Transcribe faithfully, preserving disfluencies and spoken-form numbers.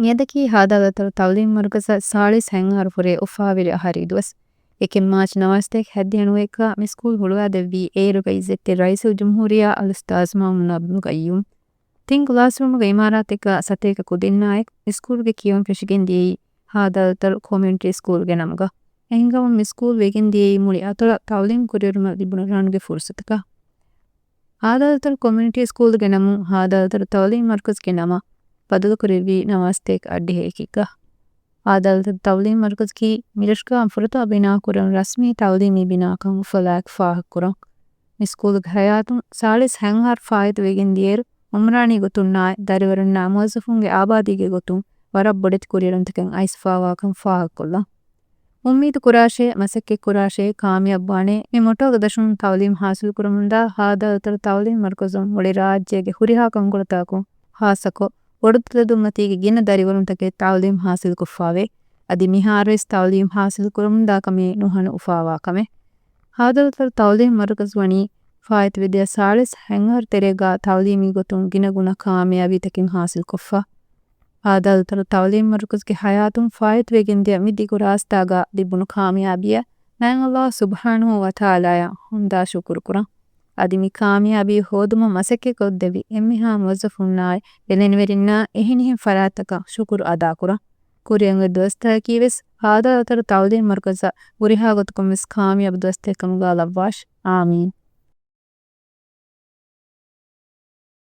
މިއަދަކީ ހާދަ އަލްއަތްހަރު ތަޢުލީމީ މަރުކަޒަށް ސާޅީސް ހަތް އަހަރު ފުރޭ އުފާވެރި އަހަރީ ދުވަސް. އެކެއް މާޗް ނަވާސްތޭކަ ހައްދިހަ ނުވައެއްގަ މި ސްކޫލް ހުޅުވާދެއްވީ އޭރުގަ އިއްޒަތްތެރި ރައީސުލްޖުމްހޫރިއްޔާ އަލްއުސްތާޛު މައުމޫނު އަބްދުލްގައްޔޫމް. ތިން ކްލާސްރޫމުގެ އިމާރާތެއްގަ ސަތޭކަ ކުދިންނާއެކު މި ސްކޫލްގެ ކިޔަވަން ފެށިގެން ދިޔައީ ހާދަ އަލްއަތްހަރު ކޮމިއުނިޓީ ސްކޫލްގެ ނަމުގަ. އެހެންކަމުން މި ސްކޫލް ވެގެން ދިޔައީ މުޅި އަތޮޅަށް ތަޢުލީމް ކުރިއެރުމަށް ލިބުނު ރަނުގެ ފުރުޞަތަކަށް. ހާދަ އަލްއަތްހަރު ކޮމިއުނިޓީ ސްކޫލްގެ ނަމުން ހާދަ އަލްއަތްހަރު ތަޢުލީމީ މަރުކަޒުގެ ނަމަށް ބަދަލުކުރެއްވީ ނަވާސްތޭކަ އަށްޑިހައެކެއްގަ. ހާދަ އަލްއަތްހަރު ތަޢުލީމީ މަރުކަޒަކީ މިރަށުގަ ފުރަތަމަ ބިނާކުރަން ރަސްމީ ތަޢުލީމީ ބިނާކަން އުފަލާއެކު ފާހަގަކުރަން. މި ސްކޫލްގެ ހަޔާތުން ސާޅީސް ހަތް އަހަރު ފާއިތުވެގެން ދިޔައިރު، އުމްރާނީ ގޮތުންނާއި ދަރިވަރުންނާ މުވައްޒަފުންގެ އާބާދީގެ ގޮތުން ވަރަށް ބޮޑެތި ކުރިއެރުންތަކެއް އައިސްފާވާކަން ފާހަގަކޮށްލަން. އުއްމީދު ކުރާށޭ، މަސައްކަތް ކުރާށޭ، ކާމިޔާބުވާނޭ. މި މޮޓޯގެ ދަށުން ތަޢުލީމް ހާސިލް ކުރަމުންދާ ހާދަ އަލްއަތްހަރު ތަޢުލީމީ މަރުކަޒުން މުޅި ރާއްޖޭގެ ހުރިހާ ކަންކޮޅުތަކުން ޚާއްޞަކޮށް، ބޮޑުތަދުމަތީގެ ގިނަ ދަރިވަރުންތަކެއް ތަޢުލީމް ހާސިލްކޮށްފާވޭ. އަދި މިހާރުވެސް ތަޢުލީމް ހާސިލް ކުރަމުންދާ ކަމެއް ނުހަނު އުފާވާ ކަމެއް. ހާދަ އަލްއަތްހަރު ތަޢުލީމީ މަރުކަޒު ވަނީ ފާއިތުވެދިޔަ ސާޅީސް ހަތް އަހަރު ތެރޭގަ ތަޢުލީމީ ގޮތުން ގިނަގުނަ ކާމިޔާބީތަކެއް ހާސިލްކޮށްފަ. ހާދަ އަލްއަތްހަރު ތަޢުލީމީ މަރުކަޒުގެ ހަޔާތުން ފާއިތުވެގެންދިޔަ މި ދިގު ރާސްތާގަ ލިބުނު ކާމިޔާބީއަށް މާތް ﷲ ސުބްޙާނަހޫ ވަތަޢާލާއަށް ހުންދާ ޝުކުރު ކުރަން. އަދި މި ކާމިޔާބީ ހޯދުމަށް މަސައްކަތްކޮށްދެއްވި އެންމެހާ މުވައްޒަފުންނާއި ބެލެނިވެރިންނާ އެހެނިހެން ފަރާތްތަކަށް ޝުކުރު އަދާކުރަން. ކުރިއަށް އޮތް ދުވަސްތަކަކީވެސް ހާދަ އަލްއަތްހަރު ތަޢުލީމީ މަރުކަޒަށް ހުރިހާ ގޮތަކުންވެސް ކާމިޔާބު ދުވަސްތަކެއް ކަމުގަ ލައްވާށި. އާމީން.